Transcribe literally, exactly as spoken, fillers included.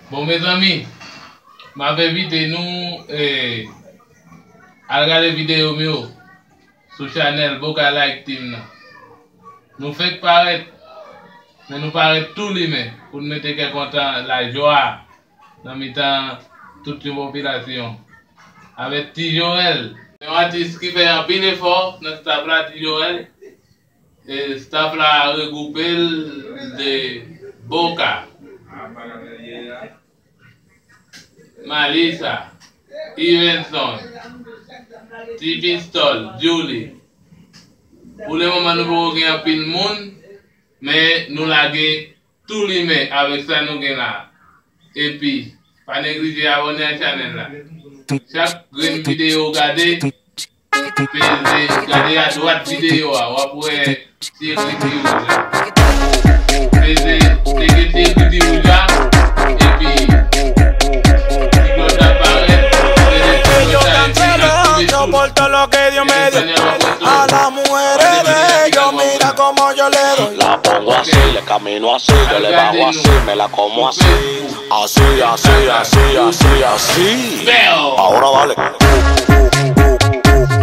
Bon, mezanmi, m ap envite nou, eh, al gade videyo m yo sou chanèl Boca Like Team nan. Nou fenk parèt, men nou parèt tou limen pou n mete kè kontan, lajwa nan mitan tout yon popilasyon. Avèk Ti Joel, yon atis ki fè anpil efò nan staff la, Ti Joel. E staff la regwoupe l de Boca, Malisa, Ivenson, Ti Pistol, Julie. Pou le moman, nou poko gen anpil moun, men nou lage tou limen avèk sa nou gen la. Epi, pa neglije abòne ak chanèl la. Chak grenn videyo w gade, peze, gade adwat videyo a, w ap wè ti ekriti wouj la. Peze, teke ti ekriti wouj la, epi ti klòch la parèt, peze ti klòch la, epi aktive tou. Yo por todo lo que Dios me dio. A las mujeres de ellos, mira cómo yo le doy. La pongo así, le camino así, yo le bajo así, me la como así. Así, así, así, así, así. Ahora vale.